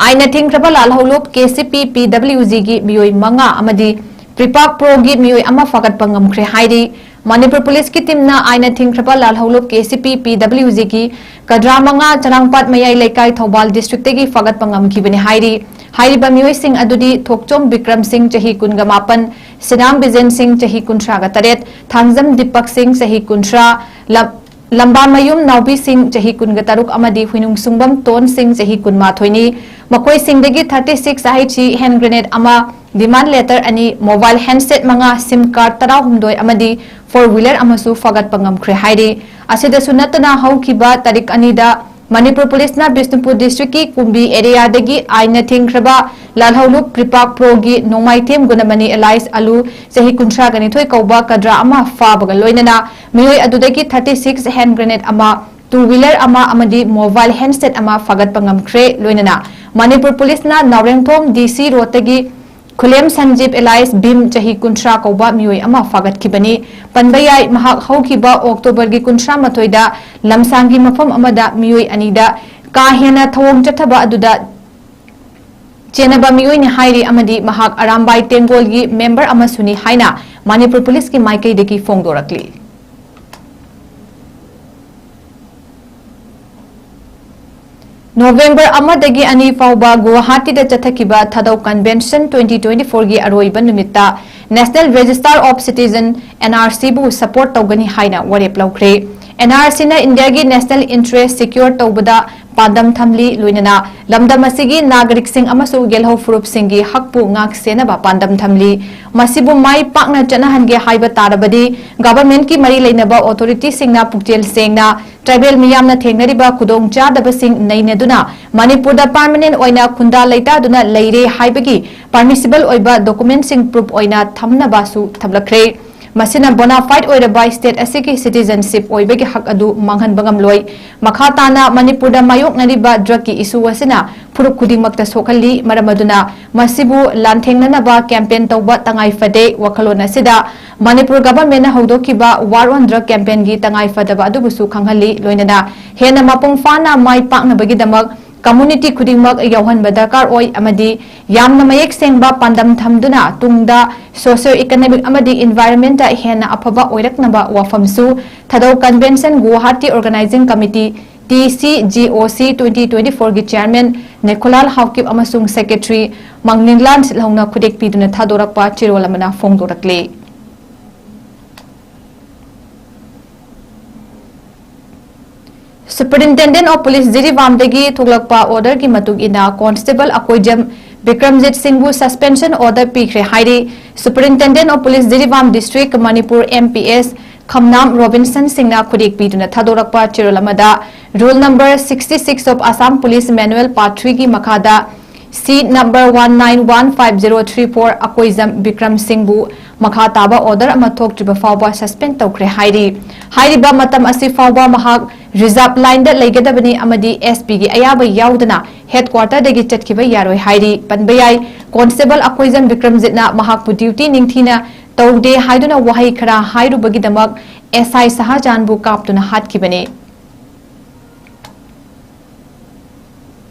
ꯑꯥꯏꯟꯅ ꯊꯤꯡꯈ꯭ꯔꯕ ꯂꯥꯜꯍꯧꯂꯨꯞ ꯀꯦ ꯁꯤ ꯄꯤ ꯄꯤ ꯗꯕ꯭ꯂꯤꯎ ꯖꯤꯒꯤ ꯃꯤꯑꯣꯏ ꯃꯉꯥ ꯑꯃꯗꯤ ꯄ꯭ꯔꯤꯄꯥꯛ ꯄ꯭ꯔꯣꯒꯤ ꯃꯤꯑꯣꯏ ꯑꯃ ꯐꯥꯒꯠꯄ ꯉꯝꯈ꯭ꯔꯦ ꯍꯥꯏꯔꯤ꯫ ꯃꯅꯤꯄꯨꯔ ꯄꯨꯂꯤꯁꯀꯤ ꯇꯤꯝꯅ ꯑꯥꯏꯟꯅ ꯊꯤꯡꯈ꯭ꯔꯕ ꯂꯥꯜꯍꯧꯂꯨꯞ ꯀꯦ ꯁꯤ ꯄꯤ ꯄꯤ ꯗꯕ꯭ꯂꯤꯎ ꯖꯤꯒꯤ ꯀꯗ꯭ꯔꯥ ꯃꯉꯥ ꯆꯔꯥꯡꯄꯥꯠ ꯃꯌꯥꯏ ꯂꯩꯀꯥꯏ ꯊꯧꯕꯥꯜ ꯗꯤꯁꯇ꯭ꯔꯤꯛꯇꯒꯤ ꯐꯥꯒꯠꯄ ꯉꯝꯈꯤꯕꯅꯤ ꯍꯥꯏꯔꯤ꯫ ꯍꯥꯏꯔꯤꯕ ꯃꯤꯑꯣꯏꯁꯤꯡ ꯑꯗꯨꯗꯤ ꯊꯣꯛꯆꯣꯝ ꯕꯤꯀ꯭ꯔꯝ ꯁꯤꯡ ꯆꯍꯤ ꯀꯨꯟꯒ ꯃꯥꯄꯟ, ꯁꯤꯅꯥꯝ ꯕꯤꯖꯦꯟ ꯁꯤꯡ ꯆꯍꯤ ꯀꯨꯟꯊ꯭ꯔꯥꯒ ꯇꯔꯦꯠ, ꯊꯥꯡꯖꯝ ꯗꯤꯄꯛ ꯁꯤꯡ ꯆꯍꯤ ꯀꯨꯟꯊ꯭ꯔꯥ, ꯂꯝ-, ꯂꯝꯕꯥꯃꯌꯨꯝ ꯅꯥꯎꯕꯤ ꯁꯤꯡ ꯆꯍꯤ ꯀꯨꯟꯒ ꯇꯔꯨꯛ ꯑꯃꯗꯤ ꯍꯨꯏꯅꯨꯡꯁꯨꯡꯕꯝ ꯇꯣꯟ ꯁꯤꯡ ꯆꯍꯤ ꯀꯨꯟꯃꯥꯊꯣꯏꯅꯤ꯫ ꯃꯈꯣꯏꯁꯤꯡꯗꯒꯤ thirty six IH hand grenade ꯑꯃ, demand letter ꯑꯅꯤ, mobile handset ꯃꯉꯥ, SIM card ꯇꯔꯥꯍꯨꯝꯗꯣꯏ ꯑꯃꯗꯤ four wheeler ꯑꯃꯁꯨ ꯐꯥꯒꯠꯄ ꯉꯝꯈ꯭ꯔꯦ ꯍꯥꯏꯔꯤ꯫ ꯑꯁꯤꯗꯁꯨ ꯅꯠꯇꯅ ꯍꯧꯈꯤꯕ ꯇꯥꯔꯤꯛ ꯑꯅꯤꯗ ꯃꯅꯤꯄꯨꯔ ꯄꯨꯂꯤꯁꯅ ꯕꯤꯁꯅꯨꯄꯨꯔ ꯗꯤꯁꯇ꯭ꯔꯤꯛꯀꯤ ꯀꯨꯝꯕꯤ ꯑꯦꯔꯤꯌꯥꯗꯒꯤ ꯑꯥꯏꯟꯅ ꯊꯤꯡꯈ꯭ꯔꯕ ꯂꯥꯜꯍꯧꯂꯨꯞ ꯀ꯭ꯔꯤꯄꯥꯛ ꯄ꯭ꯔꯣꯒꯤ ꯅꯣꯡꯃꯥꯏꯊꯦꯝ ꯒꯨꯅꯃꯅꯤ ꯑꯦꯂꯥꯏꯁ ꯑꯂꯨ, ꯆꯍꯤ ꯀꯨꯟꯊ꯭ꯔꯥꯒ ꯅꯤꯊꯣꯏ ꯀꯧꯕ ꯀꯗ꯭ꯔꯥ ꯑꯃ ꯐꯥꯕꯒ ꯂꯣꯏꯅꯅ ꯃꯤꯑꯣꯏ ꯑꯗꯨꯗꯒꯤ ꯊꯥꯔꯇꯤ ꯁꯤꯛꯁ ꯍꯦꯟ ꯒ꯭ꯔꯦꯅꯦꯗ ꯑꯃ, ꯇꯨ ꯋꯤꯂꯔ ꯑꯃ ꯑꯃꯗꯤ ꯃꯣꯕꯥꯏꯜ ꯍꯦꯟꯁꯦꯠ ꯑꯃ ꯐꯥꯒꯠꯄ ꯉꯝꯈ꯭ꯔꯦ꯫ ꯂꯣꯏꯅꯅ ꯃꯅꯤꯄꯨꯔ ꯄꯨꯂꯤꯁꯅ ꯅꯥꯎꯔꯦꯝꯊꯣꯡ ꯗꯤ ꯁꯤ ꯔꯣꯗꯇꯒꯤ ꯈꯨꯂꯦꯝ ꯁꯟꯖꯤꯞ ꯑꯦꯂꯥꯏꯁ ꯚꯤꯝ, ꯆꯍꯤ ꯀꯨꯟꯊ꯭ꯔꯥ ꯀꯧꯕ ꯃꯤꯑꯣꯏ ꯑꯃ ꯐꯥꯒꯠꯈꯤꯕꯅꯤ꯫ ꯄꯟꯕ ꯌꯥꯏ, ꯃꯍꯥꯛ ꯍꯧꯈꯤꯕ ꯑꯣꯛꯇꯣꯕꯔꯒꯤ ꯀꯨꯟꯊ꯭ꯔꯥ ꯃꯥꯊꯣꯏꯗ ꯂꯝꯁꯥꯡꯒꯤ ꯃꯐꯝ ꯑꯃꯗ ꯃꯤꯑꯣꯏ ꯑꯅꯤꯗ ꯀꯥ ꯍꯦꯟꯅ ꯊꯧꯑꯣꯡ ꯆꯠꯊꯕ ꯑꯗꯨꯗ ꯆꯦꯟꯅꯕ ꯃꯤꯑꯣꯏꯅꯤ ꯍꯥꯏꯔꯤ ꯑꯃꯗꯤ ꯃꯍꯥꯛ ꯑꯔꯥꯝꯕꯥꯏ ꯇꯦꯡꯒꯣꯜꯒꯤ ꯃꯦꯝꯕꯔ ꯑꯃꯁꯨꯅꯤ ꯍꯥꯏꯅ ꯃꯅꯤꯄꯨꯔ ꯄꯨꯂꯤꯁꯀꯤ ꯃꯥꯏꯀꯩꯗꯒꯤ ꯐꯣꯡꯗꯣꯔꯛꯂꯤ꯫ ꯅꯣꯚꯦꯝꯕꯔ ꯑꯃꯗꯒꯤ ꯑꯅꯤ ꯐꯥꯎꯕ ꯒꯨꯋꯥꯍꯥꯇꯤꯗ ꯆꯠꯊꯈꯤꯕ ꯊꯥꯗꯧ ꯀꯟꯚꯦꯟꯁꯟ twenty twenty-four ꯒꯤ ꯑꯔꯣꯏꯕ ꯅꯨꯃꯤꯠꯇ National Register of Citizen, N R C, ꯕꯨ ꯁꯄꯣꯔꯠ ꯇꯧꯒꯅꯤ ꯍꯥꯏꯅ ꯋꯥꯔꯦꯞ ꯂꯧꯈ꯭ꯔꯦ꯫ N R C ꯅ ꯏꯟꯗꯤꯌꯥꯒꯤ ꯅꯦꯁꯅꯦꯜ ꯏꯟꯇꯔꯦꯁ ꯁꯤꯀ꯭ꯌꯣꯔ ꯇꯧꯕꯗ ꯄꯥꯟꯗꯝ ꯊꯝꯂꯤ, ꯂꯣꯏꯅꯅ ꯂꯝꯗꯝ ꯑꯁꯤꯒꯤ ꯅꯥꯒꯔꯤꯛꯁꯤꯡ ꯑꯃꯁꯨꯡ ꯌꯦꯜꯍꯧ ꯐꯨꯔꯨꯞꯁꯤꯡꯒꯤ ꯍꯛꯄꯨ ꯉꯥꯛ ꯁꯦꯟꯅꯕ ꯄꯥꯟꯗꯝ ꯊꯝꯂꯤ꯫ ꯃꯁꯤꯕꯨ ꯃꯥꯏ ꯄꯥꯛꯅ ꯆꯠꯅꯍꯟꯒꯦ ꯍꯥꯏꯕ ꯇꯥꯔꯕꯗꯤ ꯒꯚꯔꯟꯃꯦꯟꯠꯀꯤ ꯃꯔꯤ ꯂꯩꯅꯕ ꯑꯣꯊꯣꯔꯤꯇꯤꯁꯤꯡꯅ ꯄꯨꯛꯆꯦꯜ ꯁꯦꯡꯅ ꯇ꯭ꯔꯥꯏꯕꯦꯜ ꯃꯤꯌꯥꯝꯅ ꯊꯦꯡꯅꯔꯤꯕ ꯈꯨꯗꯣꯡꯆꯥꯗꯕꯁꯤꯡ ꯅꯩꯅꯗꯨꯅ ꯃꯅꯤꯄꯨꯔꯗ ꯄꯥꯔꯃꯅꯦꯟꯠ ꯑꯣꯏꯅ ꯈꯨꯟꯗꯥ ꯂꯩꯇꯥꯗꯨꯅ ꯂꯩꯔꯦ ꯍꯥꯏꯕꯒꯤ ꯄꯔꯃꯤꯁꯤꯕꯜ ꯑꯣꯏꯕ ꯗꯣꯀꯨꯃꯦꯟꯠꯁꯤꯡ ꯄ꯭ꯔꯨꯐ ꯑꯣꯏꯅ ꯊꯝꯅꯕꯁꯨ ꯊꯝꯂꯛꯈ꯭ꯔꯦ꯫ ꯃꯁꯤꯅ ꯕꯣꯅꯥꯐꯥꯏꯗ ꯑꯣꯏꯔꯕ ꯁ꯭ꯇꯦꯠ ꯑꯁꯤꯒꯤ ꯁꯤꯇꯤꯖꯟꯁꯤꯞ ꯑꯣꯏꯕꯒꯤ ꯍꯛ ꯑꯗꯨ ꯃꯥꯡꯍꯟꯕ ꯉꯝꯂꯣꯏ꯫ ꯃꯈꯥ ꯇꯥꯅ ꯃꯅꯤꯄꯨꯔꯗ ꯃꯥꯌꯣꯛꯅꯔꯤꯕ ꯗ꯭ꯔꯒꯀꯤ ꯏꯁꯨ ꯑꯁꯤꯅ ꯐꯨꯔꯨꯞ ꯈꯨꯗꯤꯡꯃꯛꯇ ꯁꯣꯛꯍꯜꯂꯤ꯫ ꯃꯔꯝ ꯑꯗꯨꯅ ꯃꯁꯤꯕꯨ ꯂꯥꯟꯊꯦꯡꯅꯅꯕ ꯀꯦꯝꯄꯦꯟ ꯇꯧꯕ ꯇꯉꯥꯏ ꯐꯗꯦ꯫ ꯋꯥꯈꯜꯂꯣꯟ ꯑꯁꯤꯗ ꯃꯅꯤꯄꯨꯔ ꯒꯚꯔꯟꯃꯦꯟꯠꯅ ꯍꯧꯗꯣꯛꯈꯤꯕ War on Drug ꯀꯦꯝꯄꯦꯟꯒꯤ ꯇꯉꯥꯏ ꯐꯗꯕ ꯑꯗꯨꯕꯨꯁꯨ ꯈꯪꯍꯜꯂꯤ꯫ ꯂꯣꯏꯅꯅ ꯍꯦꯟꯅ ꯃꯄꯨꯡ ꯐꯥꯅ ꯃꯥꯏ ꯄꯥꯛꯅꯕꯒꯤꯗꯃꯛ ꯀꯝꯃꯨꯅꯤꯇꯤ ꯈꯨꯗꯤꯡꯃꯛ ꯌꯥꯎꯍꯟꯕ ꯗꯔꯀꯥꯔ ꯑꯣꯏ ꯑꯃꯗꯤ ꯌꯥꯝꯅ ꯃꯌꯦꯛ ꯁꯦꯡꯕ ꯄꯥꯟꯗꯝ ꯊꯝꯗꯨꯅ ꯇꯨꯡꯗ ꯁꯣꯁꯤꯌꯣ ꯏꯀꯅꯣꯃꯤꯛ ꯑꯃꯗꯤ ꯏꯟꯚꯥꯏꯔꯟꯃꯦꯟꯠꯇ ꯍꯦꯟꯅ ꯑꯐꯕ ꯑꯣꯏꯔꯛꯅꯕ ꯋꯥꯐꯝꯁꯨ ꯊꯥꯗꯧ convention Guwahati organising committee, T C G O C twenty twenty-four ꯒꯤ ꯆꯤꯌꯥꯔꯃꯦꯟ ꯅꯦꯈꯣꯂꯥꯜ ꯍꯥꯎꯀꯤꯞ ꯑꯃꯁꯨꯡ ꯁꯦꯀ꯭ꯔꯦꯇꯔꯤ ꯃꯥꯡꯅꯤꯡꯂꯥꯟ ꯁꯤꯠꯍꯧꯅ ꯈꯨꯗꯦꯛ ꯄꯤꯗꯨꯅ ꯊꯥꯗꯣꯔꯛꯄ ꯆꯦꯔꯣꯜ ꯑꯃꯅ ꯐꯣꯡꯗꯣꯔꯛꯂꯤ꯫ Superintendent of Police ꯖꯤꯔꯤꯕꯥꯝꯗꯒꯤ ꯊꯣꯛꯂꯛꯄ order ꯒꯤ ꯃꯇꯨꯡ ꯏꯟꯅ Constable Akoijam Bikramjit ꯁꯤꯡꯕꯨ suspension order ꯄꯤꯈ꯭ꯔꯦ ꯍꯥꯏꯔꯤ꯫ Superintendent of Police Jiribam District, Manipur, M P S Khamnam Robinson ꯁꯤꯡꯅ ꯈꯨꯗꯦꯛ ꯄꯤꯗꯨꯅ ꯊꯥꯗꯣꯔꯛꯄ ꯆꯦꯔꯣꯜ ꯑꯃꯗ Rule number sixty-six of Assam Police Manual Part three ꯒꯤ ꯃꯈꯥꯗ seat number one nine one five zero three four Akoijam Bikram ꯁꯤꯡꯕꯨ ꯃꯈꯥ ꯇꯥꯕ order ꯑꯃ ꯊꯣꯛꯇ꯭ꯔꯤꯕ ꯐꯥꯎꯕ suspend ꯇꯧꯈ꯭ꯔꯦ ꯍꯥꯏꯔꯤ꯫ ꯍꯥꯏꯔꯤꯕ ꯃꯇꯝ ꯑꯁꯤ ꯐꯥꯎꯕ ꯃꯍꯥꯛ reserve line ꯗ ꯂꯩꯒꯗꯕꯅꯤ ꯑꯃꯗꯤ S P ꯒꯤ ꯑꯌꯥꯕ ꯌꯥꯎꯗꯅ headquarter ꯗꯒꯤ ꯆꯠꯈꯤꯕ ꯌꯥꯔꯣꯏ ꯍꯥꯏꯔꯤ꯫ ꯄꯟꯕ ꯌꯥꯏ, Constable ꯑꯀꯣꯏꯖꯝ ꯕꯤꯀ꯭ꯔꯝꯖꯤꯠꯅ ꯃꯍꯥꯛꯄꯨ duty ꯅꯤꯡꯊꯤꯅ ꯇꯧꯗꯦ ꯍꯥꯏꯗꯨꯅ ꯋꯥꯍꯩ ꯈꯔ ꯍꯥꯏꯔꯨꯕꯒꯤꯗꯃꯛ S I ꯁꯍꯥꯖꯥꯟꯕꯨ ꯀꯥꯞꯇꯨꯅ ꯍꯥꯠꯈꯤꯕꯅꯤ꯫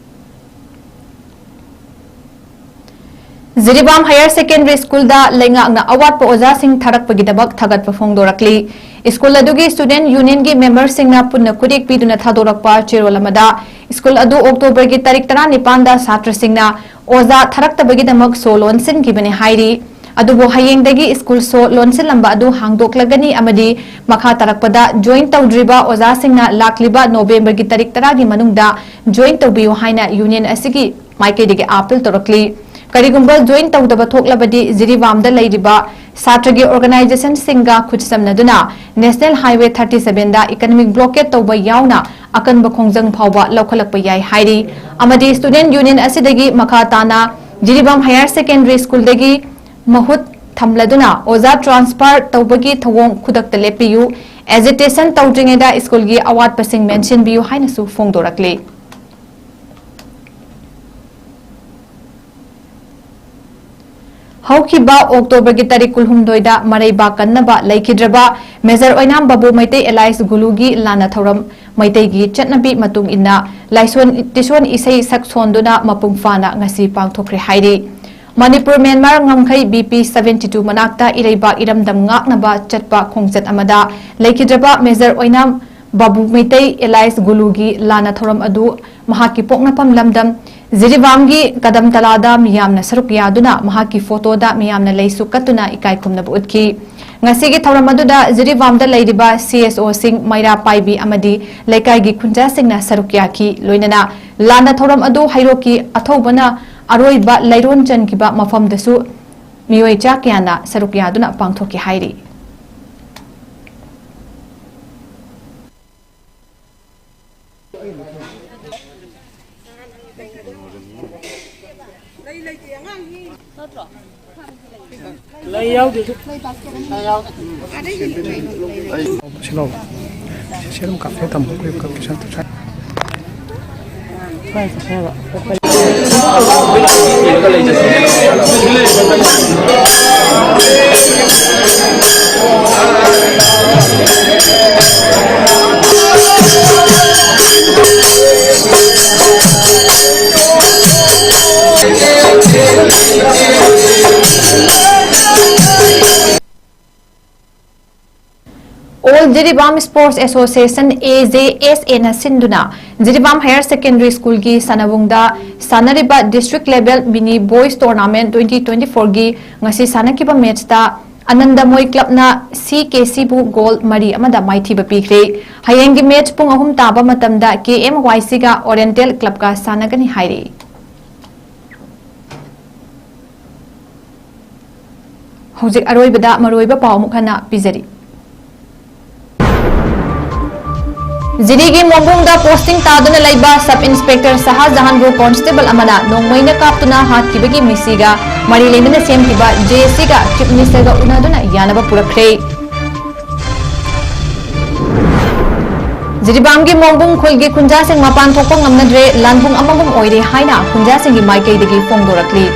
Jiribam Higher Secondary School ꯗ ꯂꯩꯉꯥꯛꯅ ꯑꯋꯥꯠꯄ ꯑꯣꯖꯥꯁꯤꯡ ꯊꯥꯔꯛꯄꯒꯤꯗꯃꯛ ꯊꯥꯒꯠꯄ ꯐꯣꯡꯗꯣꯔꯛꯂꯤ꯫ School ꯑꯗꯨꯒꯤ Student Union ꯒꯤ member ꯁꯤꯡꯅ ꯄꯨꯟꯅ ꯈꯨꯠꯌꯦꯛ ꯄꯤꯗꯨꯅ ꯊꯥꯗꯣꯔꯛꯄ ꯆꯦꯔꯣꯜ ꯑꯃꯗ, school ꯑꯗꯨ October ꯒꯤ ꯇꯥꯔꯤꯛ ꯇꯔꯥꯅꯤꯄꯥꯟꯗ ꯁꯥꯇ꯭ꯔꯁꯤꯡꯅ ꯑꯣꯖꯥ ꯊꯥꯔꯛꯇꯕꯒꯤꯗꯃꯛ ꯁꯣ ꯂꯣꯟꯁꯤꯟꯈꯤꯕꯅꯤ ꯍꯥꯏꯔꯤ꯫ ꯑꯗꯨꯕꯨ ꯍꯌꯦꯡꯗꯒꯤ school ꯁꯣ ꯂꯣꯟꯁꯤꯜꯂꯝꯕ ꯑꯗꯨ ꯍꯥꯡꯗꯣꯛꯂꯒꯅꯤ ꯑꯃꯗꯤ ꯃꯈꯥ ꯇꯥꯔꯛꯄꯗ join ꯇꯧꯗ꯭ꯔꯤꯕ ꯑꯣꯖꯥꯁꯤꯡꯅ ꯂꯥꯛꯂꯤꯕ November ꯒꯤ ꯇꯥꯔꯤꯛ ꯇꯔꯥꯒꯤ ꯃꯅꯨꯡꯗ join ꯇꯧꯕꯤꯌꯨ ꯍꯥꯏꯅ union ꯑꯁꯤꯒꯤ ꯃꯥꯏꯀꯩꯗꯒꯤ appeal ꯇꯧꯔꯛꯂꯤ꯫ ꯀꯔꯤꯒꯨꯝꯕ join ꯇꯧꯗꯕ ꯊꯣꯛꯂꯕꯗꯤ ꯖꯤꯔꯤꯕꯥꯝꯗ ꯂꯩꯔꯤꯕ ꯁꯥꯇ꯭ꯔꯒꯤ organization ꯁꯤꯡꯒ ꯈꯨꯠꯁꯝꯅꯗꯨꯅ National Highway thirty seven ꯗ economic blockade ꯇꯧꯕ ꯌꯥꯎꯅ ꯑꯀꯟꯕ ꯈꯣꯡꯖꯪ ꯐꯥꯎꯕ ꯂꯧꯈꯠꯂꯛꯄ ꯌꯥꯏ ꯍꯥꯏꯔꯤ꯫ ꯑꯃꯗꯤ Student Union ꯑꯁꯤꯗꯒꯤ ꯃꯈꯥ ꯇꯥꯅ ꯖꯤꯔꯤꯕꯥꯝ Higher Secondary School ꯗꯒꯤ ꯃꯍꯨꯠ ꯊꯝꯂꯗꯨꯅ ꯑꯣꯖꯥ transfer ꯇꯧꯕꯒꯤ ꯊꯧꯑꯣꯡ ꯈꯨꯗꯛꯇ ꯂꯦꯞꯄꯤꯌꯨ, agitation ꯇꯧꯗ꯭ꯔꯤꯉꯩꯗ school ꯒꯤ ꯑꯋꯥꯠꯄꯁꯤꯡ ꯃꯦꯟꯁꯤꯟꯕꯤꯌꯨ ꯍꯥꯏꯅꯁꯨ ꯐꯣꯡꯗꯣꯔꯛꯂꯤ꯫ ꯍꯧꯈꯤꯕ October ꯒꯤ ꯇꯥꯔꯤꯛ ꯀꯨꯟꯍꯨꯝꯗꯣꯏꯗ ꯃꯔꯩꯕꯥꯛ ꯀꯟꯅꯕ ꯂꯩꯈꯤꯗ꯭ꯔꯕ Major ꯑꯣꯏꯅꯥꯝ ꯕꯥꯕꯨ ꯃꯩꯇꯩ alias ꯒꯨꯂꯨꯒꯤ ꯂꯥꯟꯅ ꯊꯧꯔꯝ ꯃꯩꯇꯩꯒꯤ ꯆꯠꯅꯕꯤ ꯃꯇꯨꯡ ꯏꯟꯅ ꯂꯥꯏꯁꯣꯟ ꯇꯤꯁꯣꯟ ꯏꯁꯩ ꯁꯛ ꯁꯣꯟꯗꯨꯅ ꯃꯄꯨꯡ ꯐꯥꯅ ꯉꯁꯤ ꯄꯥꯡꯊꯣꯛꯈ꯭ꯔꯦ ꯍꯥꯏꯔꯤ꯫ ꯃꯅꯤꯄꯨꯔ ꯃ꯭ꯌꯥꯟꯃꯥꯔ ꯉꯝꯈꯩ B P seventy two ꯃꯅꯥꯛꯇ ꯏꯔꯩꯕꯥꯛ ꯏꯔꯝꯗꯝ ꯉꯥꯛꯅꯕ ꯆꯠꯄ ꯈꯣꯡꯆꯠ ꯑꯃꯗ ꯂꯩꯈꯤꯗ꯭ꯔꯕ Major ꯑꯣꯏꯅꯥꯝ ꯕꯥꯕꯨ ꯃꯩꯇꯩ alias ꯒꯨꯂꯨꯒꯤ ꯂꯥꯟꯅ ꯊꯧꯔꯝ ꯑꯗꯨ ꯃꯍꯥꯛꯀꯤ ꯄꯣꯛꯅꯐꯝ ꯂꯝꯗꯝ ꯖꯤꯔꯤꯕꯥꯝꯒꯤ ꯀꯗꯝꯇꯂꯥꯗ ꯃꯤꯌꯥꯝꯅ ꯁꯔꯨꯛ ꯌꯥꯗꯨꯅ ꯃꯍꯥꯛꯀꯤ photo ꯗ ꯃꯤꯌꯥꯝꯅ ꯂꯩꯁꯨ ꯀꯠꯇꯨꯅ ꯏꯀꯥꯏ ꯈꯨꯝꯅꯕ ꯎꯠꯈꯤ꯫ ꯉꯁꯤꯒꯤ ꯊꯧꯔꯝ ꯑꯗꯨꯗ ꯖꯤꯔꯤꯕꯥꯝꯗ ꯂꯩꯔꯤꯕ C S O ꯁꯤꯡ, ꯃꯩꯔꯥ ꯄꯥꯏꯕꯤ ꯑꯃꯗꯤ ꯂꯩꯀꯥꯏꯒꯤ ꯈꯨꯟꯖꯥꯁꯤꯡꯅ ꯁꯔꯨꯛ ꯌꯥꯈꯤ꯫ ꯂꯣꯏꯅꯅ ꯂꯥꯟꯅ ꯊꯧꯔꯝ ꯑꯗꯨ ꯍꯩꯔꯣꯛꯀꯤ ꯑꯊꯧꯕꯅ ꯑꯔꯣꯏꯕ ꯂꯩꯔꯣꯟ ꯆꯟꯈꯤꯕ ꯃꯐꯝꯗꯁꯨ ꯃꯤꯑꯣꯏ ꯆꯥ ꯀꯌꯥꯅ ꯁꯔꯨꯛ ꯌꯥꯗꯨꯅ ꯄꯥꯡꯊꯣꯛꯈꯤ ꯍꯥꯏꯔꯤ꯫ ꯂꯩ ꯌꯥꯎꯗꯦ꯫ ꯁꯤ ꯂꯧ꯫ ꯁꯤ ꯑꯗꯨꯝ ꯀꯥꯞꯊꯣꯛ ꯊꯝꯃꯣ꯫ ꯑꯩꯈꯣꯏ ꯀꯥꯞꯊꯣꯛ ꯁ꯭ꯋꯥꯏ꯫ All Jiribam Sports Association, A J S A ꯅ ꯁꯤꯟꯗꯨꯅ ꯖꯤꯔꯤꯕꯥꯝ Higher Secondary School ꯒꯤ ꯁꯥꯟꯅꯕꯨꯡꯗ ꯁꯥꯟꯅꯔꯤꯕ District Level Mini Boys Tournament twenty twenty-four ꯒꯤ ꯉꯁꯤ ꯁꯥꯟꯅꯈꯤꯕ match ꯇ ꯑꯅꯟꯗ ꯃꯣꯏ club ꯅ C K C ꯕꯨ goal ꯃꯔꯤ ꯑꯃꯗ ꯃꯥꯏꯊꯤꯕ ꯄꯤꯈ꯭ꯔꯦ꯫ ꯍꯌꯦꯡꯒꯤ match ꯄꯨꯡ ꯑꯍꯨꯝ ꯇꯥꯕ ꯃꯇꯝꯗ K M Y C ꯒ Oriental Club ꯀ ꯁꯥꯟꯅꯒꯅꯤ ꯍꯥꯏꯔꯤ꯫ ꯍꯧꯖꯤꯛ ꯑꯔꯣꯏꯕꯗ ꯃꯔꯨꯑꯣꯏꯕ ꯄꯥꯎ ꯑꯃꯨꯛ ꯍꯟꯅ ꯄꯤꯖꯔꯤ꯫ ꯖꯤꯔꯤꯒꯤ ꯃꯣꯡꯕꯨꯡꯗ posting ꯇꯥꯗꯨꯅ ꯂꯩꯕ Sub Inspector ꯁꯍꯥꯖꯍꯥꯟꯕꯨ constable ꯑꯃꯅ ꯅꯣꯡꯃꯩꯅ ꯀꯥꯞꯇꯨꯅ ꯍꯥꯠꯈꯤꯕꯒꯤ ꯃꯤꯁꯤꯒ ꯃꯔꯤ ꯂꯩꯅꯅ ꯁꯦꯝꯈꯤꯕ J C ꯒ Chief Minister ꯒ ꯎꯅꯗꯨꯅ ꯌꯥꯅꯕ ꯄꯨꯔꯛꯈ꯭ꯔꯦ꯫ ꯖꯤꯔꯤꯕꯥꯝꯒꯤ ꯃꯣꯡꯕꯨꯡ ꯈꯨꯜꯒꯤ ꯈꯨꯟꯖꯥꯁꯤꯡ ꯃꯄꯥꯟ ꯊꯣꯛꯄ ꯉꯝꯅꯗ꯭ꯔꯦ, ꯂꯥꯟꯕꯨꯡ ꯑꯃꯒꯨꯝ ꯑꯣꯏꯔꯦ ꯍꯥꯏꯅ ꯈꯨꯟꯖꯥꯁꯤꯡꯒꯤ ꯃꯥꯏꯀꯩꯗꯒꯤ ꯐꯣꯡꯗꯣꯔꯛꯂꯤ꯫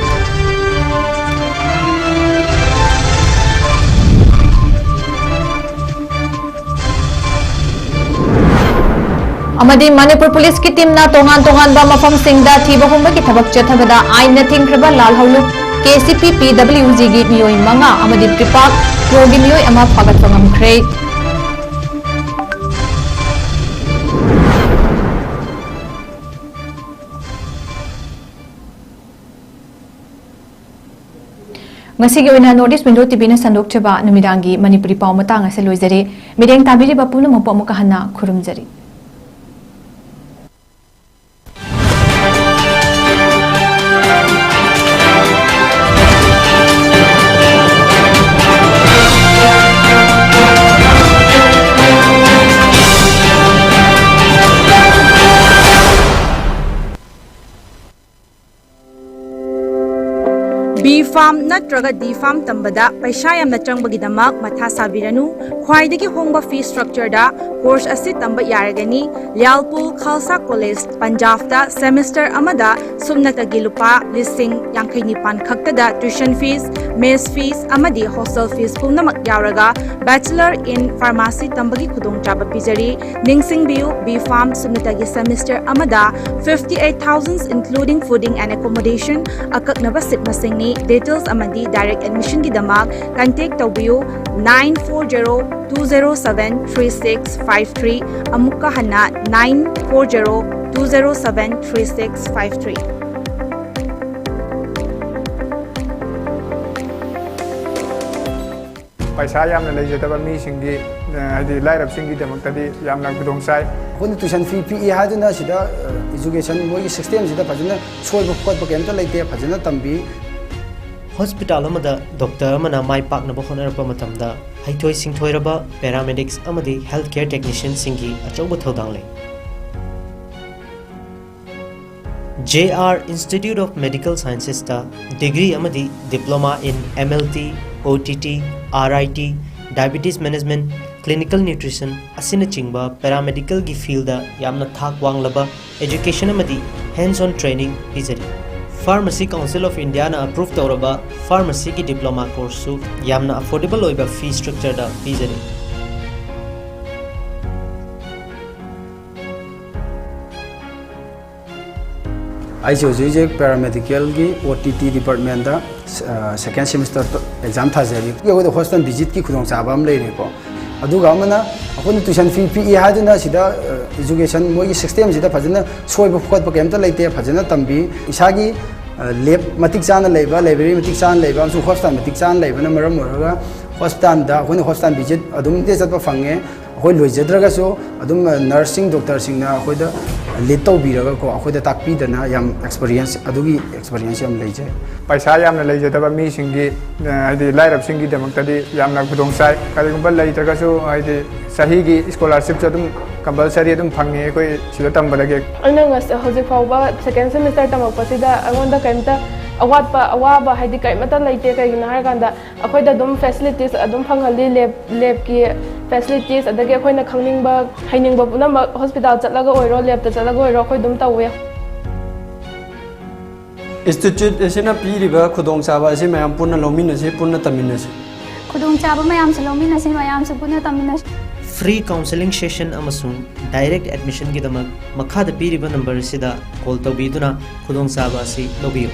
ꯑꯃꯗꯤ ꯃꯅꯤꯄꯨꯔ ꯄꯨꯂꯤꯁꯀꯤ team ꯅ ꯇꯣꯉꯥꯟ ꯇꯣꯉꯥꯟꯕ ꯃꯐꯝꯁꯤꯡꯗ ꯊꯤꯕ ꯍꯨꯝꯕꯒꯤ ꯊꯕꯛ ꯆꯠꯊꯕꯗ ꯑꯥꯏꯟꯅ ꯊꯤꯡꯈ꯭ꯔꯕ ꯂꯥꯜꯍꯧꯂꯨꯞ K C P P W G ꯒꯤ ꯃꯤꯑꯣꯏ ꯃꯉꯥ ꯑꯃꯗꯤ ꯇ꯭ꯔꯤꯄꯥꯛ ꯀ꯭ꯔꯣꯒꯤ ꯃꯤꯑꯣꯏ ꯑꯃ ꯐꯥꯒꯠꯄ ꯉꯝꯈ꯭ꯔꯦ꯫ ꯉꯁꯤꯒꯤ ꯑꯣꯏꯅ North East Window T V ꯅ ꯁꯟꯗꯣꯛꯆꯕ ꯅꯨꯃꯤꯗꯥꯡꯒꯤ ꯃꯅꯤꯄꯨꯔꯤ ꯄꯥꯎ ꯃꯇꯥꯡ ꯑꯁꯤ ꯂꯣꯏꯖꯔꯦ꯫ ꯃꯤꯠꯌꯦꯡ ꯇꯥꯕꯤꯔꯤꯕ ꯄꯨꯝꯅꯃꯛꯄꯨ ꯑꯃꯨꯛꯀ ꯍꯟꯅ ꯈꯨꯔꯨꯝꯖꯔꯤ꯫ B Pharm ꯅꯠꯇ꯭ꯔꯒ D Pharm ꯇꯝꯕꯗ ꯄꯩꯁꯥ ꯌꯥꯝꯅ ꯆꯪꯕꯒꯤꯗꯃꯛ ꯃꯊꯥ ꯁꯥꯕꯤꯔꯅꯨ꯫ ꯈ꯭ꯋꯥꯏꯗꯒꯤ ꯍꯣꯡꯕ fee structure ꯗ course ꯑꯁꯤ ꯇꯝꯕ ꯌꯥꯔꯒꯅꯤ꯫ ꯂꯤꯌꯥꯜꯄꯨꯔ ꯈꯥꯜꯁꯥ ꯀꯣꯂꯦꯖ, ꯄꯟꯖꯥꯕꯇ semester ꯑꯃꯗ ꯁꯨꯞꯅꯇꯒꯤ ꯂꯨꯄꯥ ꯂꯤꯁꯤꯡ ꯌꯥꯡꯈꯩ ꯅꯤꯄꯥꯟ ꯈꯛꯇꯗ tuition fees, mess fees ꯑꯃꯗꯤ hostel fees ꯄꯨꯝꯅꯃꯛ ꯌꯥꯎꯔꯒ Bachelor in Pharmacy ꯇꯝꯕꯒꯤ ꯈꯨꯗꯣꯡꯆꯥꯕ ꯄꯤꯖꯔꯤ꯫ ꯅꯤꯡꯁꯤꯡꯕꯤꯌꯨ, B Pharm ꯁꯨꯞꯅꯇꯒꯤ semester ꯑꯃꯗ fifty eight thousand including fooding and accommodation, ꯑꯀꯛꯅꯕ seat ꯃꯁꯤꯡꯅꯤ꯫ Details ꯑꯃꯗꯤ direct admission ꯒꯤꯗꯃꯛ contact ꯇꯧꯕꯤꯌꯨ nine four zero two zero seven three six five three, ꯑꯃꯨꯛꯀ ꯍꯟꯅ nine four zero two zero seven three six five three꯫ ꯄꯩꯁꯥ ꯌꯥꯝꯅ ꯂꯩꯖꯗꯕ ꯃꯤꯁꯤꯡꯒꯤ, ꯑ, ꯍꯥꯏꯗꯤ ꯂꯥꯏꯔꯕꯁꯤꯡꯒꯤꯗꯃꯛꯇꯗꯤ ꯌꯥꯝꯅ ꯈꯨꯗꯣꯡ ꯆꯥꯏ꯫ ꯑꯩꯈꯣꯏꯅ tuition fee ꯄꯤꯛꯏ ꯍꯥꯏꯗꯨꯅ ꯁꯤꯗ education ꯃꯣꯏꯒꯤ system ꯁꯤꯗ ꯐꯖꯅ ꯁꯣꯏꯕ ꯈꯣꯠꯄ ꯀꯩꯝꯇ ꯂꯩꯇꯦ, ꯐꯖꯅ ꯇꯝꯕꯤ꯫ ꯍꯣꯁꯄꯤꯇꯥꯜ ꯑꯃꯗ ꯗꯣꯛꯇꯔ ꯑꯃꯅ ꯃꯥꯏ ꯄꯥꯛꯅꯕ ꯍꯣꯠꯅꯔꯛꯄ ꯃꯇꯝꯗ ꯍꯩꯊꯣꯏ ꯁꯤꯡꯊꯣꯏꯔꯕ paramedics ꯑꯃꯗꯤ health care technician ꯁꯤꯡꯒꯤ ꯑꯆꯧꯕ ꯊꯧꯗꯥꯡ ꯂꯩ꯫ J R Institute of Medical Sciences ꯇ degree ꯑꯃꯗꯤ diploma in M L T, O T T, R I T, diabetes management, clinical nutrition ꯑꯁꯤꯅꯆꯤꯡꯕ paramedical ꯒꯤ field ꯗ ꯌꯥꯝꯅ ꯊꯥꯛ ꯋꯥꯡꯂꯕ education ꯑꯃꯗꯤ hands on training ꯄꯤꯖꯔꯤ꯫ Pharmacy Council of India ꯅ approve ꯇꯧꯔꯕ pharmacy ꯒꯤ diploma course ꯁꯨ ꯌꯥꯝꯅ affordable ꯑꯣꯏꯕ fee structure ꯗ ꯄꯤꯖꯔꯤ꯫ ꯑꯩꯁꯦ ꯍꯧꯖꯤꯛ ꯍꯧꯖꯤꯛ paramedical ꯒꯤ O T T department ꯇ second semester exam ꯊꯥꯖꯔꯤ꯫ ꯑꯩꯈꯣꯏꯗ hostel visit ꯀꯤ ꯈꯨꯗꯣꯡꯆꯥꯕ ꯑꯃ ꯂꯩꯔꯦꯀꯣ꯫ ꯑꯗꯨꯒ ꯑꯃꯅ ꯑꯩꯈꯣꯏꯅ tuition fee ꯄꯤꯛꯏ ꯍꯥꯏꯗꯨꯅ ꯁꯤꯗ education ꯃꯣꯏꯒꯤ system ꯁꯤꯗ ꯐꯖꯅ ꯁꯣꯏꯕ ꯈꯣꯠꯄ ꯀꯩꯝꯇ ꯂꯩꯇꯦ, ꯐꯖꯅ ꯇꯝꯕꯤ꯫ ꯏꯁꯥꯒꯤ lab ꯃꯇꯤꯛ ꯆꯥꯅ ꯂꯩꯕ, library ꯃꯇꯤꯛ ꯆꯥꯅ ꯂꯩꯕ ꯑꯃꯁꯨꯡ hostel ꯃꯇꯤꯛ ꯆꯥꯅ ꯂꯩꯕꯅ ꯃꯔꯝ ꯑꯣꯏꯔꯒ hospital ꯗ ꯑꯩꯈꯣꯏꯅ hostel visit ꯑꯗꯨꯝ ꯆꯠꯄ ꯐꯪꯉꯦ꯫ ꯑꯩꯈꯣꯏ ꯂꯣꯏꯖꯗ꯭ꯔꯒꯁꯨ ꯑꯗꯨꯝ nurse ꯁꯤꯡ, doctor ꯁꯤꯡꯅ ꯑꯩꯈꯣꯏꯗ lead ꯇꯧꯕꯤꯔꯒꯀꯣ, ꯑꯩꯈꯣꯏꯗ ꯇꯥꯛꯄꯤꯗꯅ ꯌꯥꯝ experience, ꯑꯗꯨꯒꯤ experience ꯌꯥꯝ ꯂꯩꯖꯩ꯫ ꯄꯩꯁꯥ ꯌꯥꯝꯅ ꯂꯩꯖꯗꯕ ꯃꯤꯁꯤꯡꯒꯤ, ꯑ, ꯍꯥꯏꯗꯤ ꯂꯥꯏꯔꯕꯁꯤꯡꯒꯤꯗꯃꯛꯇꯗꯤ ꯌꯥꯝꯅ ꯈꯨꯗꯣꯡ ꯆꯥꯏ꯫ ꯀꯔꯤꯒꯨꯝꯕ ꯂꯩꯇ꯭ꯔꯒꯁꯨ ꯍꯥꯏꯗꯤ ꯆꯍꯤꯒꯤ scholarship ꯁꯨ ꯑꯗꯨꯝ compulsory ꯑꯗꯨꯝ ꯐꯪꯉꯤ ꯑꯩꯈꯣꯏ ꯁꯤꯗ ꯇꯝꯕꯗꯒꯤ꯫ ꯑꯩꯅ ꯉꯁ-, ꯍꯧꯖꯤꯛ ꯐꯥꯎꯕ second semester ꯇꯝꯃꯛꯄꯁꯤꯗ ꯑꯩꯉꯣꯟꯗ ꯀꯩꯝꯇ ꯑꯋꯥꯠꯄ ꯑꯋꯥꯕ ꯍꯥꯏꯗꯤ ꯀꯔꯤꯃꯠꯇ ꯂꯩꯇꯦ꯫ ꯀꯩꯒꯤꯅꯣ ꯍꯥꯏꯔꯀꯥꯟꯗ ꯑꯩꯈꯣꯏꯗ ꯑꯗꯨꯝ facilities ꯑꯗꯨꯝ ꯐꯪꯍꯜꯂꯤ꯫ Lab, labꯀꯤ facilities, ꯑꯗꯒꯤ ꯑꯩꯈꯣꯏꯅ ꯈꯪꯅꯤꯡꯕ ꯍꯩꯅꯤꯡꯕ ꯄꯨꯝꯅꯃꯛ hospital ꯆꯠꯂꯒ ꯑꯣꯏꯔꯣ, labꯇ ꯆꯠꯂꯒ ꯑꯣꯏꯔꯣ, ꯑꯩꯈꯣꯏ ꯑꯗꯨꯝ ꯇꯧꯋꯦ꯫ Institute ꯑꯁꯤꯅ ꯄꯤꯔꯤꯕ ꯈꯨꯗꯣꯡꯆꯥꯕ ꯑꯁꯤ ꯃꯌꯥꯝ ꯄꯨꯟꯅ ꯂꯧꯃꯤꯟꯅꯁꯤ, ꯄꯨꯟꯅ ꯇꯝꯃꯤꯟꯅꯁꯤ꯫ ꯈꯨꯗꯣꯡꯆꯥꯕ ꯃꯌꯥꯝꯁꯨ ꯂꯧꯃꯤꯟꯅꯁꯤ, ꯃꯌꯥꯝꯁꯨ ꯄꯨꯟꯅ ꯇꯝꯃꯤꯟꯅꯁꯤ꯫ Free counselling session ꯑꯃꯁꯨꯡ direct admissionꯒꯤꯗꯃꯛ ꯃꯈꯥꯗ ꯄꯤꯔꯤꯕ number ꯑꯁꯤꯗ call ꯇꯧꯕꯤꯗꯨꯅ ꯈꯨꯗꯣꯡꯆꯥꯕ ꯑꯁꯤ ꯂꯧꯕꯤꯌꯨ꯫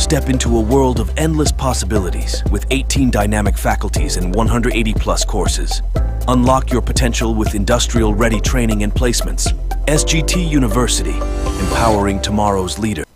Step into a world of endless possibilities with eighteen dynamic faculties and one hundred eighty plus courses. Unlock your potential with industrial ready training and placements. S G T University, empowering tomorrow's leaders.